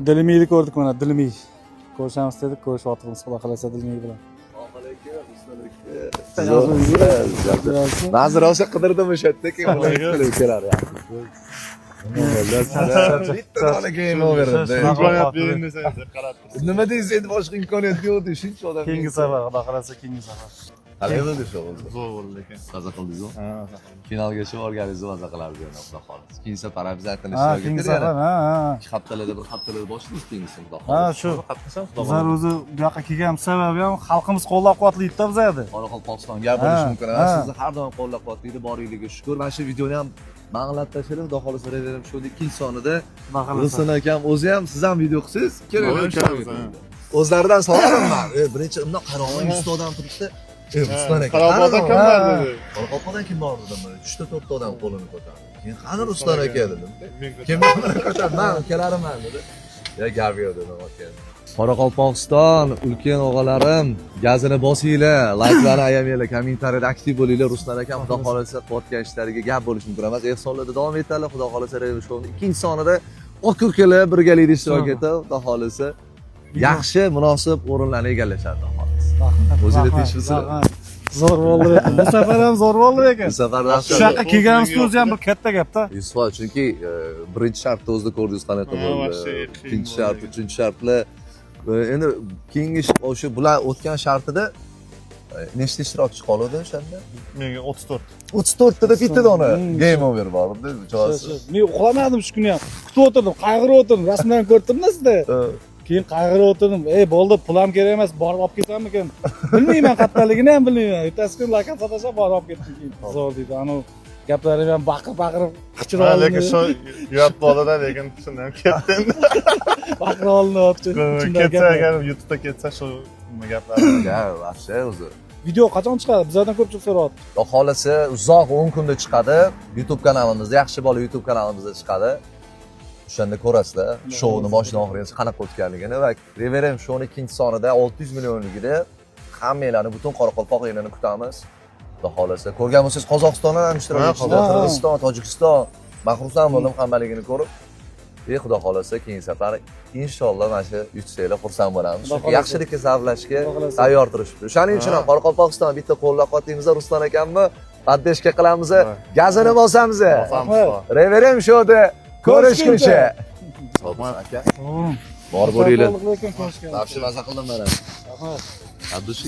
Dilimiyni ko'rdik mana, Dilimiy. Ko'rishamiz dedik, ko'rishyapmiz, xudo xohlasa, Dilimiy bilan. Nazir olsa qidirdim o'sha yerda, keyin qilib kelar. Bitta dona game over. Imkoniyat bering desangiz qarab tursin. Nima deysiz endi, boshqa imkoniyat yo'q, shuncha odam. Keyingi safar, xudo xohlasa, keyingi safar. Qalay bo'ldi shu o'zi? Zo'r bo'ldi lekin. Maza qildingizmi? Ha. Finalgacha borganingizni maza qilardik yana, xudo xohlasa. Keyingi safar обязательно Ha, ishtirok keyingi etadi yana. safar, ha. 2 haftalarda bir haftalarda boshlaymiz keyingisini, xudo Ha, xohlasa. shu. Qatnashamiz, xudo Bizlar o'zi bu yoqqa kelgan sababi ham xalqimiz qo'llab-quvvatlaydi-da bizlarni. Qoraqalpog'iston gap bo'lishi mumkin emas. Sizni har doim qo'llab-quvvatlaydi, boringlarga shukur. Mana shu videoni ham ma'lumot tashlaylik, xudo xohlasa, Reverim shouda ikkinchi sonida Xudo xohlasa. Ruslan akam o'zi ham, siz ham video qilsangiz, kerak. Bo'ladi, kelamiz, ha. O'zlaridan so'radim man. Birinchi undan qarag'on 100 ta odam turibdi. Ruslan aka. Qoraqalpoqdan kim bor dedi. Qoraqalpoqdan kim bor dedim. 3 ta 4 ta odam qo'lini ko'tardi. Keyin qani Ruslan aka dedim. Men Kim qo'lini ko'tardi? Man ukalarimman dedi. Ya gap yo'q dedim aka. Qoraqalpog'iston ulkan og'alarim, gazini bosinglar, layklarni ayamanglar, kommentariyada aktiv bo'linglar. Ruslan akam xudo xohlasa qilayotgan ishlariga gap bo'lishi mumkin emas. Ehsonlarda davom etadilar. Xudo xohlasa Reverim shouning ikkinchi sonida aka ukalar birgalikda ishtirok etib, xudo xohlasa yaxshi munosib o'rinlarni egallashadi, xudo xohlasa. Rahmat. O'zinglar rahmat, tinchmisizlar? rahmat. Zo'r bo'ldi lekin. Bu safar ham zo'r bo'ldi lekin. Bu safar Shu yoqqa kelganimiz o'zi ham bir katta gap-da. 100%, chunki birinchi shartda o'zida ko'rdingiz qanaqa Ha, bo'ldi. вообще qiyin Ikkinchi bo'ldi. shart, uchinchi shartlar, endi keyingi o'sha bular o'tgan shartida nechta ishtirokchi qoldi o'shanda? Menga 34. 34 tada bitta dona game over bor edi. Shu. Men uxlamadim shu kuni ham. Kutib o'tirdim, qayg'urib o'tirdim. Rasmdan ko'rib turibman sizda. Keyin qayg'urib o'tirdim. Ey, bo'ldi, pul ham kerak emas, borib olib ketammikan? Bilmayman, qayerdaligini ham bilmayman. Ertasi kuni lokatsiya tashlab borib olib ketdim keyin. Zo'r deydi. Anu gaplari ham baqirib baqirib qichirib Ha, olindi. lekin shu uyat bo'ldi-da, lekin shundan ham ketdi endi. Baqirib olinyapti. Ichimdagi Ketsa gaplar. agar YouTube'da ketsa shu nima gaplar. Ya, вообще o'zi. Video qachon chiqadi? Bizlardan ko'pchilik so'rayapti. Xudo xohlasa uzoq 10 kunda chiqadi. YouTube kanalimizda, Yaxshi bola YouTube kanalimizda chiqadi. O'shanda ko'rasizlar shouni boshidan oxirigacha qanaqa o'tganligini va Reverend shouni ikkinchi sonida 600 millionligida hammanglarni, butun Qoraqalpoq elini kutamiz. Xudo xohlasa. Ko'rgan bo'lsangiz, Qozog'istondan ham ishtirok Ha, etishdi, Qozog'iston. Qirg'iziston, Tojikiston. Man xursand bo'ldim hammaligini ko'rib. Xudo xohlasa keyingi safar inshaalloh mana shu yutsanglar xursand bo'lamiz. Xudo Chunki xohlasa. yaxshilikka zavlashga Xudo xohlasa. tayyor turishibdi. O'shaning uchun ham Qoraqalpog'iston bitta qo'llab-quvvatlaymiz, Ruslan akamni поддержка qilamiz, gazini bosamiz. Bosamiz. Reverend shouda ko'rishguncha. Rahmat. Aka, Tamom. bor bo'linglar. Lekin ko'rishgan. Вообще maza qildim mana. Rahmat. Abdushi.